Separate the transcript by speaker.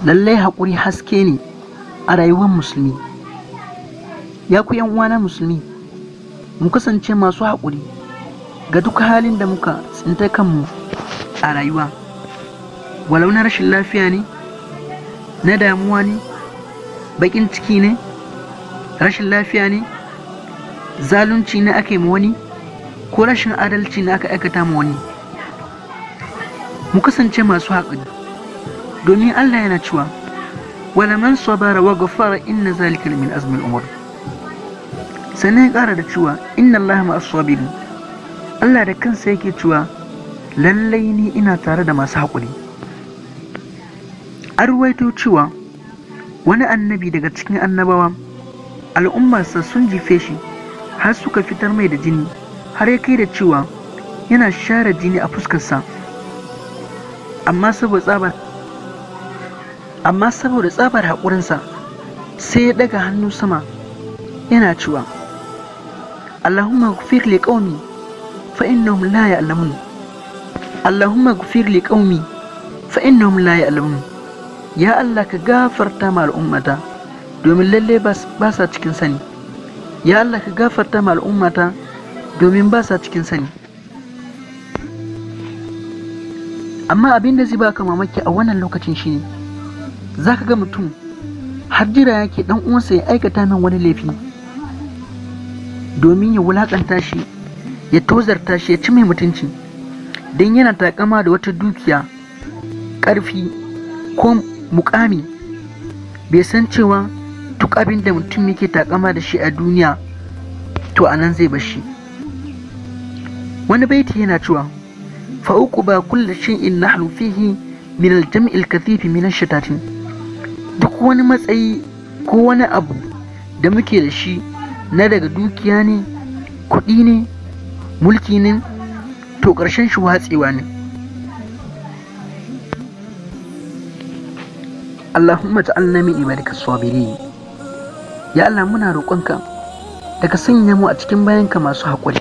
Speaker 1: Lallai haƙuri haske ne a rayuwar musulmi. Ya ku 'yan uwana musulmi, mu kasance masu haƙuri ga duk halin da muka tsinta kanmu a rayuwa, walau na rashin lafiya ne, na damuwa ne, baƙin ciki ne, rashin lafiya ne, zalunci ne aka yi ma wani, ko rashin adalci ne aka aikata ma wani. Mu kasance masu haƙuri, domin Allah yana cewa: "Wala man sabara wa ghafara, inna zalika min azmi al-umur." Sannan ya ƙara da cewa: "Inna Allaha ma'as sabirin." Allah da kansa yake cewa: "Lallai ni ina tare da masu haƙuri." An ruwaito cewa wani annabi daga cikin annabawa, al'ummarsa sun jife shi har suka fitar mai da jini, har ya kai da cewa yana share jini a fuskarsa. Amma saboda tsabar haƙurinsa, sai ya ɗaga hannu sama yana cewa: "Allahumma ghfir li qaumi, fa innahum la ya'lamun. Allahumma ghfir li qaumi, fa innahum la ya'lamun." Ya Allah, ka gafarta ma al'ummata, domin lalle ba sa cikin sani. Ya Allah, ka gafarta ma al'ummata, domin ba sa cikin sani. Amma abin da zai baka mamaki a wannan lokacin shine, zaka ga mutum har jira yake dan uwansa ya aikata min wani laifi domin ya wulakanta shi, ya tozarta shi, ya ci mai mutunci, don yana takama da wata dukiya, ƙarfi ko mukami. Bai san cewa duk abin da mutum yake takama da shi a duniya, to anan zai bar shi. Wani baiti yana cewa: "Fa'uquba kulli shay'in nahnu fihi min al-jam'i al-kathif min ash-shatatin." Duk wani matsayi ko wani abu da muke da shi na daga dukiya ne, kuɗi ne, mulki ne, to ƙarshen shi watsewa ne. Allahumma ja'alna min ibadika sabirin. Ya Allah, muna roƙonka da ka sanya mu a cikin bayanka masu haƙuri.